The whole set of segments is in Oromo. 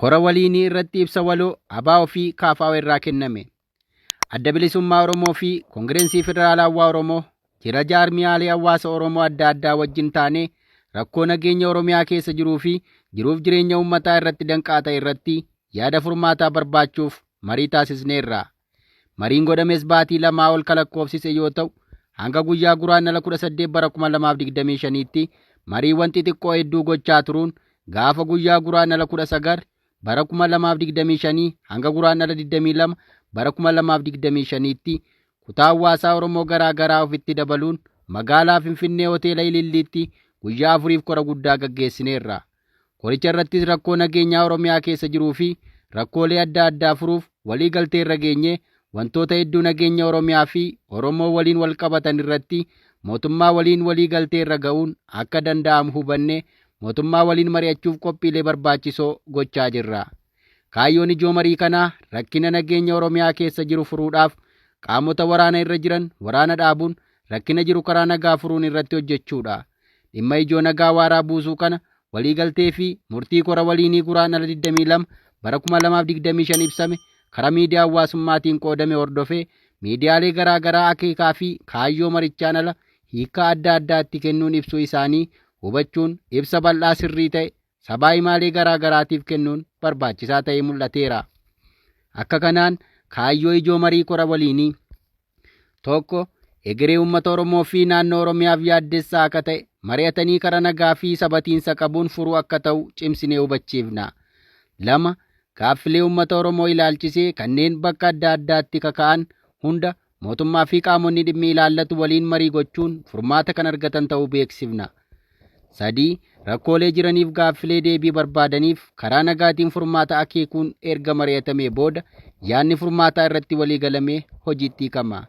Kora waliinii irratti ibsa waloo ABO fi KFO irraa kenname. Adda Bilisummaa Oromoo fi Kongirensii Federaalaawwaa Oromoo jira jaarmiyaalee hawaasa Oromoo adda addaa wajjin taanee rakkoo nageenya Oromiyaa keessa jiruu fi jiruuf jireenya uummataa irratti danqaa ta'e irratti yaada furmaataa barbaachuuf marii taasisneerra. Mariin godhames baatii lamaa ol ka lakkoofsise yoo ta'u, hanga guyyaa Guraandhala 18 bara 2025tti mariiwwan xixiqqoo hedduu gochaa turuun gaafa guyyaa Guraandhala 19 bara 2025 hanga Guraandhala 22 bara 2025tti kutaa hawaasaa Oromoo garaa garaa ofitti dabaluun magaalaa Finfinnee Hoteela Ililliitti guyyaa afuriif kora guddaa gaggeessineerra. Koricha irrattis rakkoo nageenyaa Oromiyaa keessa jiruu fi rakkoolee adda addaa furuuf walii galtee irra geenyee wantoota hedduu nageenya Oromiyaa fi Oromoo waliin wal qabatan irratti mootummaa waliin walii galtee irra ga'uun akka danda'amu hubannee mootummaa waliin mari'achuuf qophiilee barbaachisoo gochaa jirra. Kaayyoon ijoo marii kanaa rakkina nageenya Oromiyaa keessa jiru furuudhaaf qaamota waraana irra jiran waraana dhaabuun rakkina jiru karaa nagaa furuun irratti hojjechuudha. Dhimma ijoo nagaa waaraa buusuu kana waliigaltee fi murtii kora waliinii Guraandhala 22 bara 2025 ibsame karaa miidiyaa hawaasummaatiin qoodame hordofee miidiyaalee garaa garaa akeekaa fi kaayyoo marichaan ala hiikkaa adda addaa itti kennuun ibsuu isaanii hubachuun ibsa bal'aa sirrii ta'e sabaa himaalee garaa garaatiif kennuun barbaachisaa ta'ee mul'ateera. Akka kanaan kaayyoo ijoo marii kora waliinii tokko egeree uummata Oromoo fi naannoo Oromiyaaf yaaddessaa akka ta'e mari'atanii karaa nagaa fi sabatiinsa qabuun furuu akka ta'u cimsinee hubachiifna. Lama, gaaffilee uummata Oromoo ilaalchisee kanneen bakka adda addaatti kaka'an hunda mootummaa fi qaamonni dhimmi ilaallatu waliin marii gochuun furmaata kan argatan ta'uu beeksifna. Sadii, rakkoolee jiraniif gaaffilee deebii barbaadaniif karaa nagaatiin furmaata akeekuun erga mari'atamee booda yaadni furmaataa irratti walii galamee hojiitti hiikama.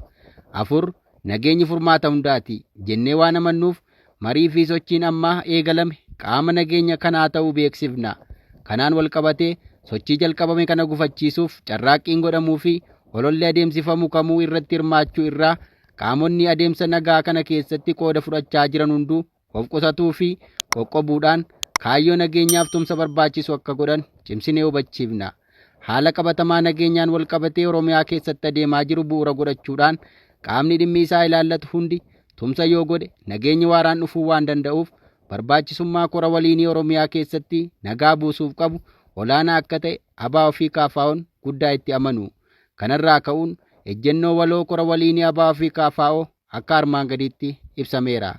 Afur, nageenyi furmaata hundaati jennee waan amannuuf marii fi sochiin ammaa eegalame qaama nageenya kanaa ta'uu beeksifna. Kanaan wal qabatee sochii jalqabame kana gufachiisuuf carraaqqiin godhamuu fi ololli adeemsifamu kamuu irratti hirmaachuu irraa qaamonni adeemsa nagaa kana keessatti qooda fudhachaa jiran hunduu of qusatuu fi qoqqobuudhaan kaayyoo nageenyaaf tumsa barbaachisu akka godhan cimsinee hubachiifna. Haala qabatamaa nageenyaan wal qabatee Oromiyaa keessatti adeemaa jiru bu'uura godhachuudhaan qaamni dhimmi isaa ilaallatu hundi tumsa yoo godhe nageenyi waaraan dhufuu waan danda'uuf barbaachisummaa kora waliinii Oromiyaa keessatti nagaa buusuuf qabu olaanaa akka ta'e ABO fi KFO'n guddaa itti amanu. Kanarraa ka'uun ejjennoo waloo kora waliinii ABO fi KFO akka armaan gadiitti ibsameera.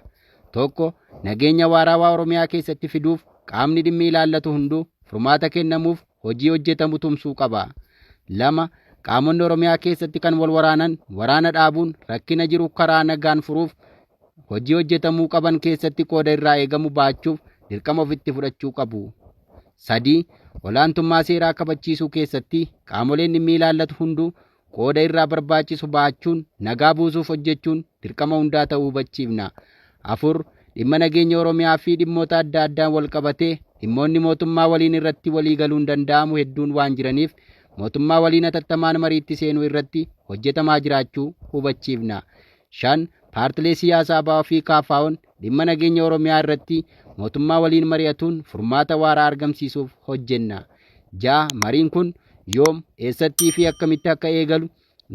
Tokko, nageenya waaraawaa Oromiyaa keessatti fiduuf qaamni dhimmi ilaallatu hunduu furmaata kennamuuf hojii hojjetamu tumsuu qaba. Lama, qaamonni Oromiyaa keessatti kan wal waraanan waraana dhaabuun rakkina jiru karaa nagaan furuuf hojii hojjetamuu qaban keessatti qooda irraa eegamu ba'achuuf dirqama ofitti fudhachuu qabu. Sadii, olaantummaa seeraa kabachiisuu keessatti qaamoleen dhimmi ilaallatu hunduu qooda irraa barbaachisu ba'achuun nagaa buusuuf hojjechuun dirqama hundaa ta'uu hubachiifna. Afur, dhimma nageenya Oromiyaa fi dhimmoota adda addaan wal qabatee dhimmoonni mootummaa waliin irratti walii galuun danda'amu hedduun waan jiraniif mootummaa waliin hatattamaan mariitti seenuu irratti hojjetamaa jiraachuu hubachiifna. Shan, paartilee siyaasaa ABO fi KFO'n dhimma nageenya Oromiyaa irratti mootummaa waliin mari'atuun furmaata waaraa argamsiisuuf hojjenna. Ja'a, mariin kun yoom, eessattii fi akkamitti akka eegalu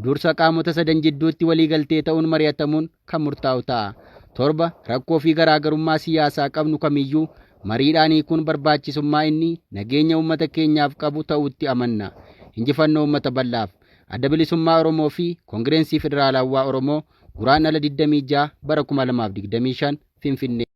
dursa qaamota sadan jidduutti waliigaltee ta'uun mari'atamuun kan murtaa'u ta'a. Torba, rakkoo fi garaagarummaa siyaasaa qabnu kamiyyuu mariidhaan hiikuun barbaachisummaa inni nageenya uummata keenyaaf qabu ta'uutti amanna. Injifannoo uummata bal'aaf. Adda Bilisummaa Oromoo fi Kongirensii Federaalaawwaa Oromoo Guraandhala 26 bara 2025 Finfinnee.